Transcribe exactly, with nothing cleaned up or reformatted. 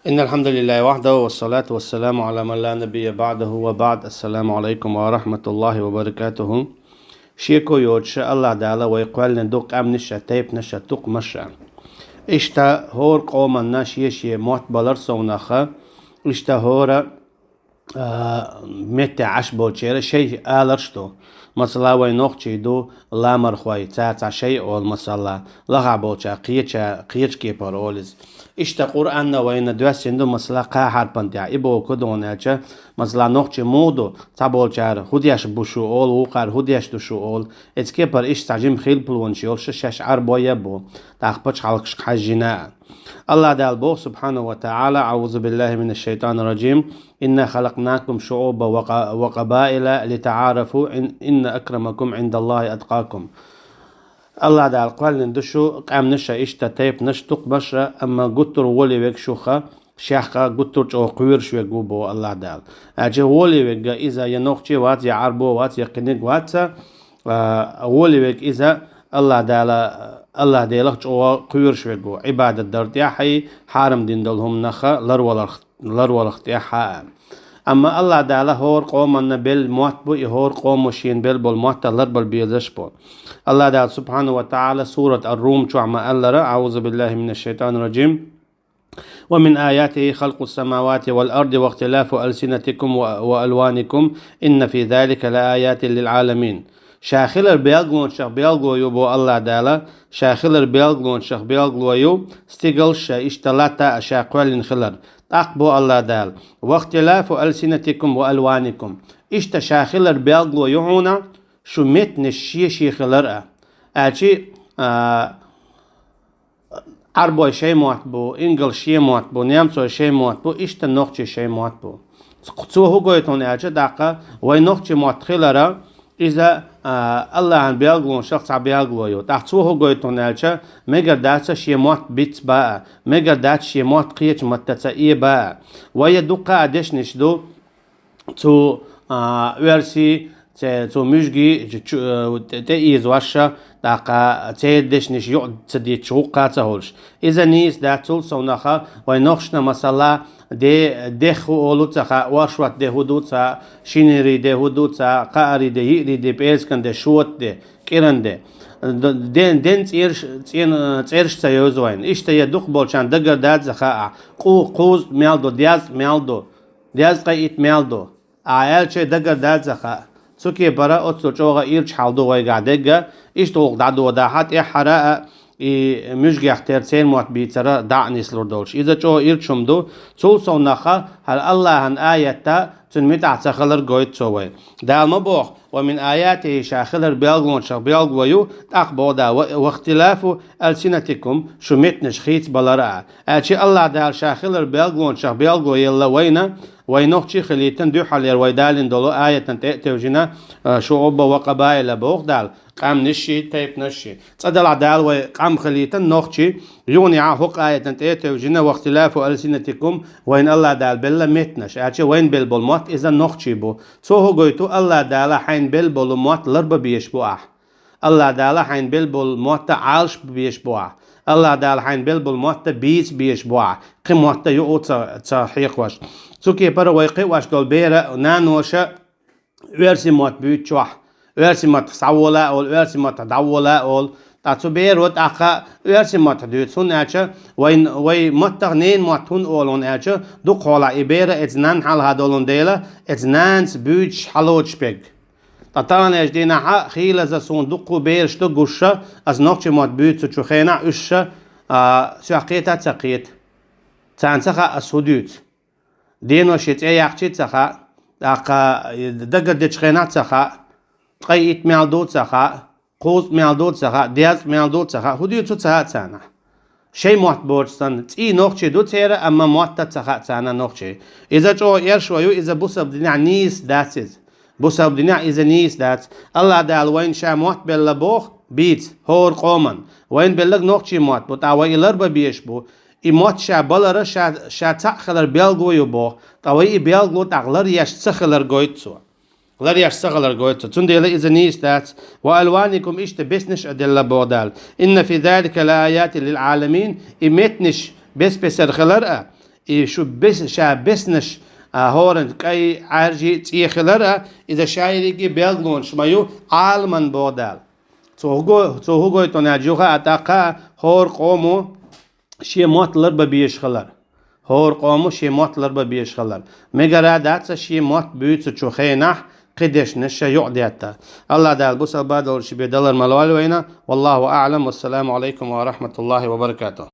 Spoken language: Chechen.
إن الحمد لله وحده والصلاة والسلام على من لا نبي بعده وبعد. السلام عليكم ورحمة الله وبركاته. Шеко йоцуш, АллахӀ Дала вай кхоьллина ду къаьмнаш а, тайпанаш а, тукхамаш а. Иштта хӀора къоманна шен-шен мотт балар совнаха, иштта хӀора а, метте Ӏаш болчеран шоай аларш ду. Масала, вай нохчий ду ламархой, цаьрца шоай олу, масала, лахахь болчара кхеча, кхечу кепара олу иза. Иштта Къуръанна вайна доьссина ду, масала, кхаа хьарпана тӀехь. И боху ду хьуна аьлча, масала, нохчий муха ду, цхьаболчара хӀун деш бу шу олу, вукхара хӀун деш ду шу олу. Эцу кепара иштта цхьа жима хилпалонаш йолуш шаьш Ӏарбой а бу, тӀаккха пачхьалкхашка хьаьжжина а. АллахӀ Дала боху, субхьанаху ва таӀала: أعوذ بالله من الشيطان الرجيم. إنا خلقناكم شعوبا وق-، وقبائل لتعارفوا. إن، إن أكرمكم عند الله أتقاكم. АллахӀ Дала кхоьллина ду шу къаьмнаш а, иштта тайпанаш а, тукхамаш а, амма гуттар а гӀоле верг шух шех гуттар а чӀогӀа кхоьруш верг ву, боху АллахӀ Дала. Аьлча гӀоле верг иза я нохчи вац, я Ӏарбо вац, я кхиниг вац, а, гӀоле верг иза АллахӀ Дала, АллахӀ Делах чӀогӀа кхоьруш верг ву, Ӏибадат дар тӀехь а, хьарам дина долу хӀуманах ларваларх, ларваларх тӀехь а. Амма АллахӀ Дала хӀора къоманна белла мотт бу, и хӀора къомо шена белла болу мотт а ларбала безаш бу. АллахӀ Дала, субхьанаху ва таӀала, сурат Ар-Рум чохь ма-аллара: أعوذ بالله من الشيطان الرجيم. ومن آياته خلق السماوات والأرض واختلاف ألسنتكم و-، وألوانكم إن في ذلك لآيات للعالمين. Ша хилар белгалонашах белгало ю, боху АллахӀ Дала, ша хилар белгалонашах белгало ю, стигалш а, иштта латта а ша кхоьллина хилар. ТӀаккха боху АллахӀ Дала: واختلاف ألسنتكم وألوانكم. Иштта ша хилар белгало ю хьуна, шу меттанаш шен-шен хилар а. Аьлча, а, Ӏарбой шайн мотт бу, ингалш шен мотт бу, немцой шайн мотт бу, иштта нохчий шайн мотт бу. Цо хӀун гойту хьуна аьлча, тӀаккха вай нохчий мотт хилара, иза, а, АллахӀан белгалонашах цхьа белгало ю. ТӀаккха цо хӀун гойту хьуна аьлча, мегар дац шен мотт бицбан а, мегар дац шен мотт кхечу маттаца эбан а. Вай дуккха а дешнаш ду, цу, а, оьрсий, цу, цу муьжгий чу-, чу-, э, тӀе-, тӀеийзош а, тӀаккха церан дешнаш юкъа ца детташ, гӀуллакх ца хуьлуш. Иза нийса дац, цул совнаха вай нохчашна, масала, де, дехха хӀун олу ца хаьа, оршот де хӀун ду ца хаьа, шинарий де хӀун ду ца хаьа, кхаарий де, йиъарий де, пӀераскан де, шота де, кӀиран де. Д-, ден, ден цӀераш, цӀен-, цӀераш ца йовза вайна. Иштта я дукхахболчарна дагар дац ца хаьа, кху-, кхузткъа мел ду, дезткъа мел ду. Дезткъе итт мел ду. Ахьа аьлча, дагар дац ца хаьа. Цу кепара оццул чӀогӀа ирча хьал ду вайгахь дегга, иштта гӀуллакх дӀадодахь, тӀаьххьара а и муьжгех тера церан мотт бийцар дӀа а нислур долуш. Иза чӀогӀа ирча хӀума ду, цул совнаха хӀара АллахӀан аятта цуьнан муьтӀахь ца хилар гойту цо вай. Дала ма боху: ومن آياته, ша хилар белгалонашах белгало ю, тӀаккха боху Дала: و-, واختلاف ألسنتكم, шу меттанаш хийцабалар а. Аьлча АллахӀ Дала ша хилар белгалонашах белгало елла вайна, вай нохчий хилийтина дуьххьарлера вай далийна долу аятана тӀе а тевжина, а, شعوبا وقبائل боху Дала, къаьмнаш а, тайпанаш а. Цкъа делахь Дала вай къам хилийтина нохчий, юханехьа хӀокху аятана тӀе а тевжина واختلاف ألسنتكم, вайна АллахӀ Дала белла меттанаш. Аьлча вайна белла болу мотт иза нохчий бу. Цо хӀун гойту, АллахӀ Дала хьайна белла болу мотт ларбан безаш бу ахь. АллахӀ Дала хьайна белла болу мотт Ӏалашбан безаш бу ахь. АллахӀ Дала хьайна белла болу мотт бийца безаш бу ахь, кхин мотт юкъа ца, ца хьекхош. Цу кепара вай кхиош долу бер а, наноша оьрсийн мотт буьйцучохь, оьрсийн маттах схьавола а олу, оьрсийн маттах дӀавола а олу. Ткъа цу беро тӀаккха оьрсийн маттах дуьйцу, хӀунда аьлча вайн, вай маттах ненан мотт хӀунда олу хьуна аьлча, дукхахьолахь и бер а эца нанна хьалха долун дела, эца нанас буьйцуш хьалоцуш берг. Ткъа таханлерчу дийнахь а хийлаза суна дуккха бераш ду гуш, аса нохчийн мотт буьйцучу хенахь уьш, а, соьх кхета а ца кхета. Царна ца хаьа аса хӀун дуьйцу. Денош шен цӀе яьккхича а ца хаьа, тӀаккха дагардечу хенахь а ца хаьа, ткъе итт мел ду а ца хаьа, кхузткъа мел ду а ца хаьа, дезткъа мел ду а ца хаьа, хӀун дуьйцу ца хаьа царна. Шайн мотт боцуш санна, цӀий нохчий ду церан, амма мотт а ца хаьа царна нохчий. Иза чӀогӀа эршо ю, иза бусалба динехь нийса дац иза. Бусалба динехь иза нийса дац. АллахӀ Дала вайна ша мотт белла боху, бийца, хӀора къоман. Вайна белларг нохчийн мотт бу, ткъа вай и ларбан безаш бу. И мотт ша балара ша, ша цхьаъ хилар белгало ю боху, ткъа вай и белгало тӀаккха ларъеш ца хилар гойту цо. Ларъеш ца хилар гойту цо. Цундела иза нийса дац. وألوانكم, иштта беснаш а делла боху Дала. إن في ذلك لآيات للعالمين, и меттанаш бес-бесара хилар а, и шу бес-, ша беснаш, а, хӀоран кӀай, Ӏаьржи, цӀе хилар а, иза шайриги белгалонаш ма ю Ӏаламан богӀдал. Цо хӀуго-, цо хӀугойтон яджуха а тӀаккха хӀор къомо шен мотт ларба беш хилар. ХӀор къомо шен мотт ларба беш хилар. Мегара даца шен мотт буьйцучу хенахь кхидешнаш ша юкъ детта. Алла Дала бусалба долуш бе далар малвал вайна. Валлаху аълам. Вассаламу алайкум ва рахматуллахи ва баракатух.